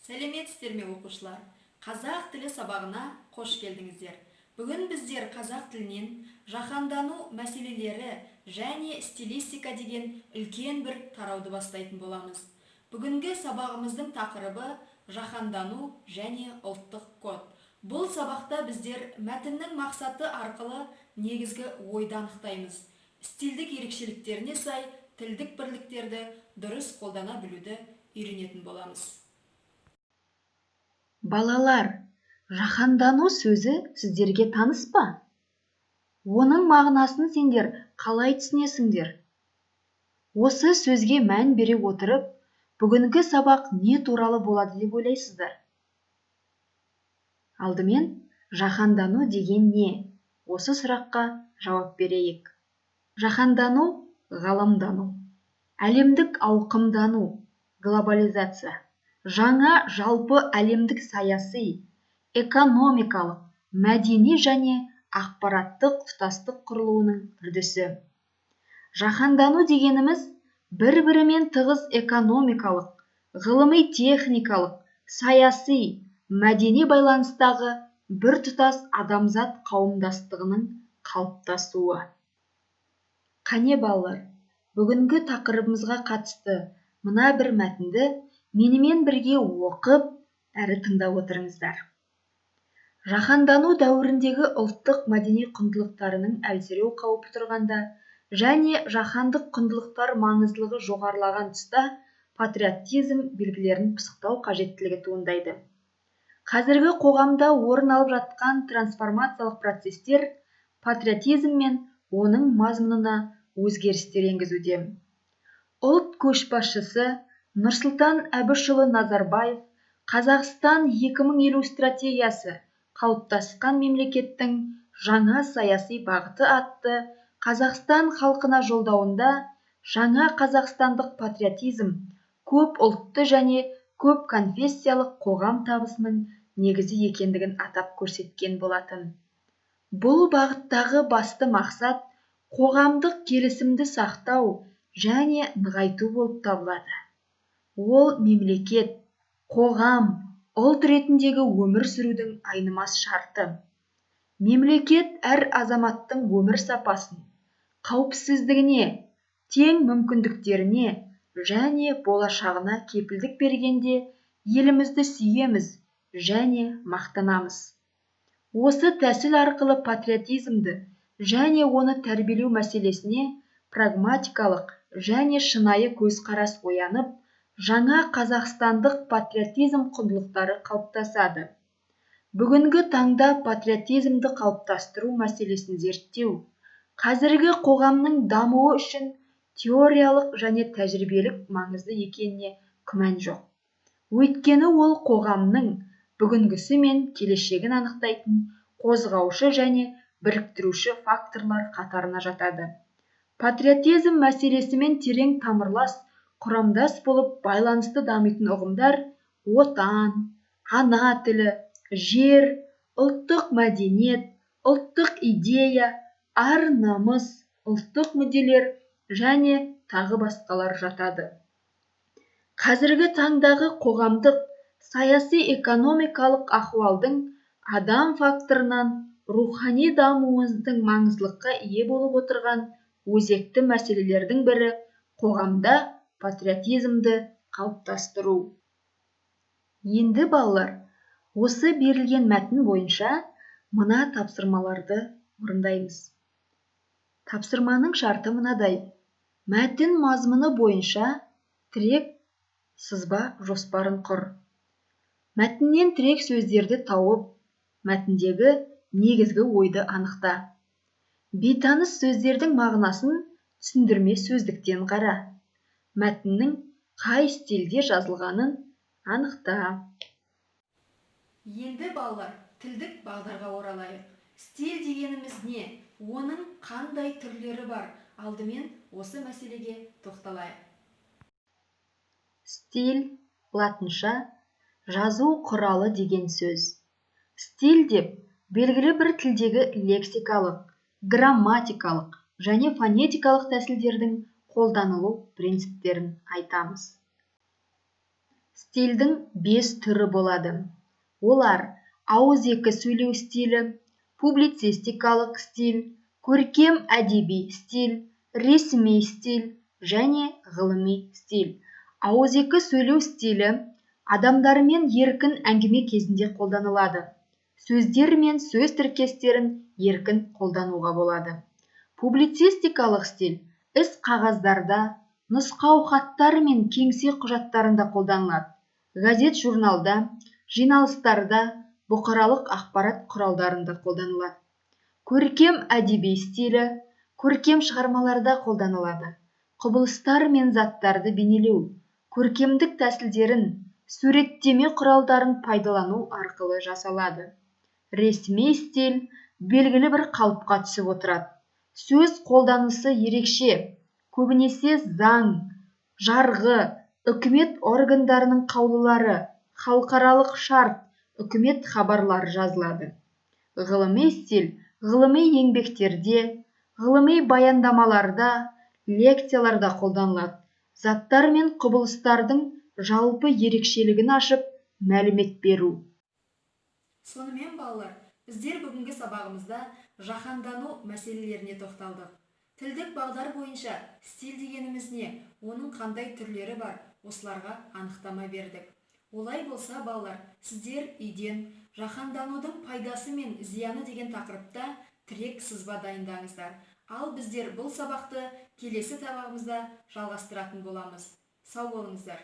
Сәлеметсіздер ме, оқушылар! Қазақ тілі сабағына қош келдіңіздер! Бүгін біздер қазақ тілінен «Жаһандану мәселелері және стилистика» деген үлкен бір тарауды бастайтын боламыз. Бүгінгі сабағымыздың тақырыбы – жаһандану және ұлттық код. Бұл сабақта біздер мәтіннің мақсаты арқылы негізгі ойды анықтаймыз, стильдік ерекшеліктеріне сай тілдік бірліктерді дұрыс қолдана білуді үйренетін боламыз. Балалар, жаһандану сөзі сіздерге таныс па? Оның мағынасын сендер қалай түсінесіңдер? Осы сөзге мән бере отырып, бүгінгі сабақ не туралы болады деп ойлайсыздар? Алдымен, жаһандану деген не? Осы сұраққа жауап берейік. Жаһандану – ғаламдану, әлемдік ауқымдану, глобализация – жаңа жалпы әлемдік саяси, экономикалық, мәдени және ақпараттық тұтастық құрылуының үрдісі. Жаһандану дегеніміз – бір бірімен тығыз экономикалық, ғылыми техникалық, саяси, мәдени байланыстағы біртұтас адамзат қауымдастығының қалыптасуы. Қане, балалар, бүгінгі тақырыбымызға қатысты мына бір мәтінді менімен бірге оқып әрі тыңдап отырыңыздар. Жаһандану дәуіріндегі ұлттық мәдени құндылықтарының әлсіреу қаупі тұрғанда және жаһандық құндылықтар маңыздылығы жоғарылаған тұста патриотизм белгілерін пысықтау қажеттілігі туындайды. Қазіргі қоғамда орын алып жатқан трансформациялық процестер патриотизм мен оның мазмұнына өзгерістер енгізуде. Ұлт көшбасшысы Нұрсұлтан Әбішұлы Назарбаев «Қазақстан 2050 стратегиясы: қалыптасқан мемлекеттің жаңа саяси бағыты» атты Қазақстан халқына Жолдауында жаңа қазақстандық патриотизм көп ұлтты және көп конфессиялық қоғам табысының негізі екендігін атап көрсеткен болатын. Бұл бағыттағы басты мақсат қоғамдық келісімді сақтау және нығайту болып табылады. Ол мемлекет, қоғам, ұлт ретіндегі өмір сүрудің айнымас шарты. Мемлекет әр азаматтың өмір сапасын, қауіпсіздігіне, тең мүмкіндіктеріне және болашағына кепілдік бергенде, елімізді сүйеміз және мақтанамыз. Осы тәсіл арқылы патриотизмді және оны тәрбиелеу мәселесіне прагматикалық және шынайы көзқарас оянып, жаңа қазақстандық патриотизм құндылықтары қалыптасады. Бүгінгі таңда патриотизмді қалыптастыру мәселесін зерттеу қазіргі қоғамның дамуы үшін теориялық және тәжірибелік маңызды екеніне күмән жоқ. Өйткені ол қоғамның бүгінгісі мен келешегін анықтайтын қозғаушы және біріктіруші факторлар қатарына жатады. Патриотизм мәселесімен терең тамырлас, құрамдас болып байланысты дамитын ұғымдар: отан, ана тілі, жер, ұлттық мәдениет, ұлттық идея, ар намыс, ұлттық мүдделер және тағы басқалар жатады. Қазіргі таңдағы қоғамдық, саяси, экономикалық ахуалдың адам факторынан рухани дамуымыздың маңыздылыққа ие болып отырған өзекті мәселелердің бірі – қоғамда патриотизмді қалыптастыру. Енді, балалар, осы берілген мәтін бойынша мына тапсырмаларды орындаймыз. Тапсырманың шарты мынадай: мәтін мазмұны бойынша тірек сызба жоспарын құр. Мәтіннен тірек сөздерді тауып, мәтіндегі негізгі ойды анықта. Бейтаныс сөздердің мағынасын түсіндірме сөздіктен қара. Мәтіннің қай стильде жазылғанын анықта. Енді, балалар, тілдік бағдарға оралайық. Стиль дегеніміз не? Оның қандай түрлері бар? Алдымен осы мәселеге тоқталайық. Стиль – латынша жазу құралы деген сөз. Стиль деп белгілі бір тілдегі лексикалық, грамматикалық және фонетикалық тәсілдердің қолданылу принциптерін айтамыз. Стильдің бес түрі болады. Олар: ауызекі сөйлеу стилі, публицистикалық стиль, көркем әдеби стиль, ресми стиль және ғылыми стиль. Ауызекі сөйлеу стилі адамдармен еркін әңгіме кезінде қолданылады. Сөздер мен сөз тіркестерін еркін қолдануға болады. Публицистикалық стиль іс қағаздарда, нұсқау хаттар мен кеңсе құжаттарында қолданылады. Газет, журналда, жиналыстарда, бұқаралық ақпарат құралдарында қолданылады. Көркем әдеби стилі көркем шығармаларда қолданылады. Құбылыстар мен заттарды бейнелеу көркемдік тәсілдерін, суреттеме құралдарын пайдалану арқылы жасалады. Ресми стиль белгілі бір қалыпқа түсіп отырады. Сөз қолданысы ерекше, көбінесе заң, жарғы, үкімет органдарының қаулылары, халықаралық шарт, үкімет хабарлары жазылады. Ғылыми стиль ғылыми еңбектерде, ғылыми баяндамаларда, лекцияларда қолданылады. Заттар мен құбылыстардың жалпы ерекшелігін ашып, мәлімет беру. Сонымен, балалар, біздер бүгінгі сабағымызда жаһандану мәселелеріне тоқталдық. Тілдік бағдар бойынша стиль дегеніміз не, оның қандай түрлері бар, осыларға анықтама бердік. Олай болса, балалар, сіздер үйден «Жаһанданудың пайдасы мен зияны» деген тақырыпта тірек сызба дайындаңыздар. Ал біздер бұл сабақты келесі сабағымызда жалғастыратын боламыз. Сау болыңыздар!